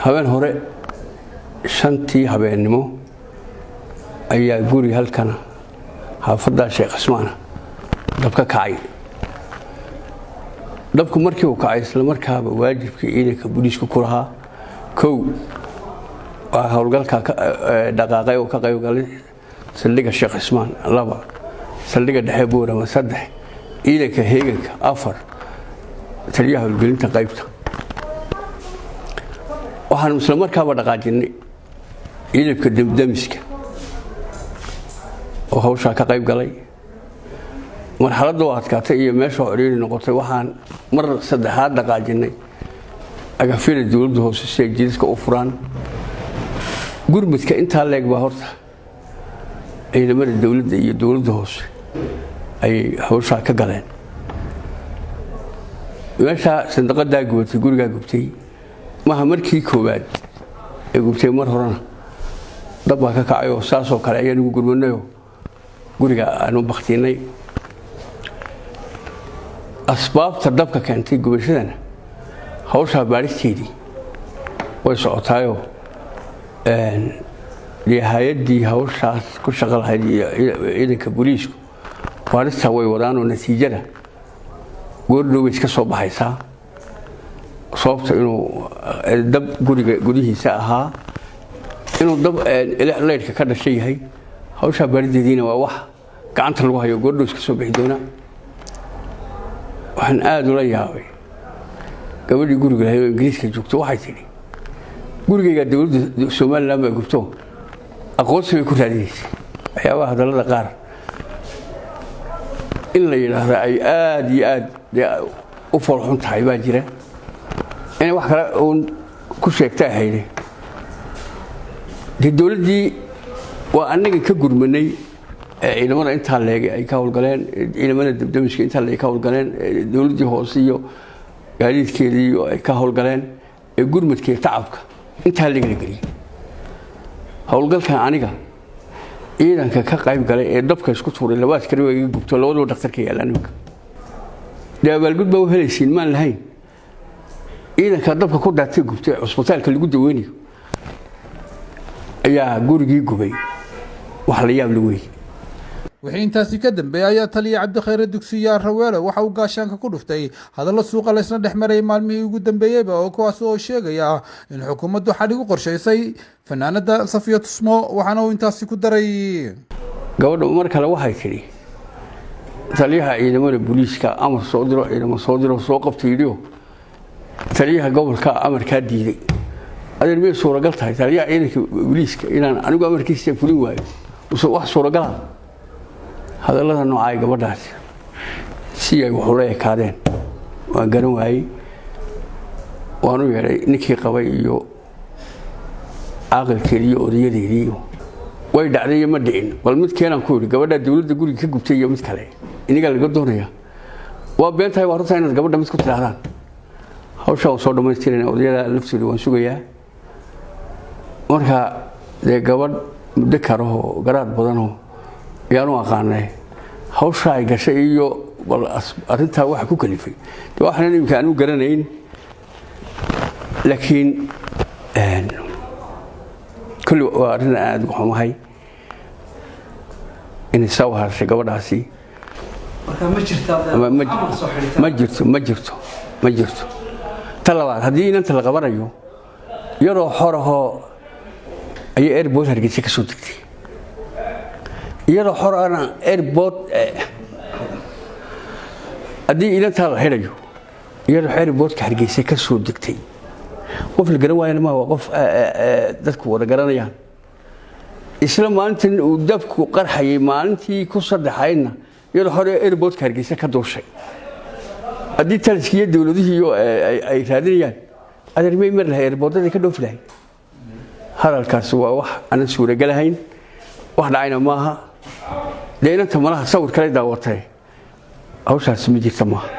Habeen hore 5tii habeennimo ayaa guri halkana, xaafaddaa Sheekh Cismaana, dab ka kacay. Dabku markii uu kacay, isla markaaba waajibkii ciidanka booliisku ku lahaa, kow, waa howlgalka dhaqaaqay oo ka qaybgalay saldhigga Sheekh Cismaan; laba, saldhigga dhexe Boorama; saddex, ciidanka heeganka; afar, taliyaha howlgelinta qaybta. Waxaanu isla markaaba dhaqaajinay ciidanka damdamiska oo hawshaa ka qayb galay. Marxaladda oo adkaatay iyo meesha ciriiri noqotay, waxaan mar saddexaad dhaqaajinay agafyada dowladda hoose si ay jidadka u furaan. Gurmudka intaa leeg baa horta ciidamada dowladda iyo dowladda hoose ayay hawshaa ka galeen. Meeshaa sandaqadaa gubatay, gurigaa gubtay, maha markii koowaad ee gubtay. Mar horena dab baa ka kacay oo saasoo kale ayaan ugu gurmanayoo guriga aanu baktiinay. Asbaabta dabka keentay gubashadana hawshaa baadhisteedii way socotaayoo dee hay-addii hawshaas ku shaqo lahayd iyo ciidanka booliisku baadhistaa way wadaanoo natiijada goordhow bay iska soo baxaysaa. Sababta inuu dab guriga gudihiisa ahaa, inuu dab leydhka ka dhashay yahay, hawshaa baarideediina waa wax gacanta lagu hayo, goordhow iska soo bixi doona. Waxaan aada ula yaabay gabadhii guriga lahayd oo Ingiriiska joogto. Waxay tidhi, "Gurigaygaa dowladda Somaliland baa gubto." Aqoonsi bay ku raadinaysay. Waxyaabaha hadallada qaar in la yidhaahda ay aada iyo aad dee u foolxun tahay baa jira. Inay wax kale uun ku sheegta ahayde. Dee dowladdii waa annaga ka gurmanay ee ciidamada intaa leegay ay ka howlgaleen, ciidamada dabdamiska intaa leeg ka howlgaleen, dowladdii hoose iyo gaadiidkeedii ay ka howlgaleen, ee gurmadka iyo tacabka intaa leeg la geliyey. Howlgalkan aniga ciidanka ka qayb galay ee dabka isku tuuray, laba askari waa iga gubto, labaduba dhakhtarka yaallaan iminka. Dee abaalgud baa u helaysiin maan lahayn. Ciidanka dabka ku daatay, gubtay, cusbitaalka lagu daweynayo ayaa gurigii gubay. Wax la yaab la weeye. Wixii intaasi ka dambeeyey ayaa taliya Cabdikhayre Dugsiye Araweele waxa uu gaashaanka ku dhuftay hadallo suuqa laysla dhex marayay maalmihii ugu dambeeyeyba, oo kuwaas oo sheegaya in xukuumaddu xadhig u qorshaysay fanaanada Safiya Tusmo. Waxaana uu intaasi ku daray: Gabadha mar kale waxay tidhi, taliyaha ciidamada booliiska amar soo diro, ciidamo soo diro, soo qabta yidhio, taliyaha gobolka amarkaa diiday. Adeer, miyay suuragal tahay taliyaha ciidanka booliiska inaan anigu amarkiisa fulin waayo? Wax suuragala hadallada noocaa gabadhaasi si ay wax ula ekaadeen waan garan waayey. Waan u yeedhay ninkii qabay iyo caaqilkeedii iyo odayadeedii. Way dhacday iyo ma dhicin, bal mid keenaan ku yidhi. Gabadhaa dowladda guriga ka gubtay iyo mid kale inigaa laga doonaya. Waa been tahay, waa runtaa inaad gabadha mid ku tidhaahdaan. Hawshaa waan soo dhammaystirana, odayada laftooda waan sugayaa. Marka dee gabadh muddo karahoo garaad badanoo ayaanu aqaanay, hawsha ay gashay iyo bal arrintaa waxa ku kalifay de waxaanan iminka aanu garanayn. Laakiin kulli waa arrin aan aada uga xumahay inay saa u hadashay gabadhaasi. Ma jirto, ma jirto, ma jirto. Ta labaad, haddii inanta la qabanayo, iyadoo xorahoo ayay airport Hargeysa ka soo degtay. Iyadoo xor ana airport, haddii inantaa la xidhayo, iyadoo airportka Hargeysa ka soo degtay, qof la garan waayana ma waa qof dadku wada garanayaan. Isla maalintan uu dabku qarxayay, maalintii ku saddexaydna, iyadoo hore airportka Hargeysa ka duushay. Haddii taliskii iyo dowladihii ay raadinayaan, adeer, may mari lahay airportadii ka dhoofi lahay? Hadalkaasi waa wax aanan suuragalahayn, wax dhacayna maaha. Dee inanta malaha sawir kale daawatay. Hawshaasi ma jirta, maaha.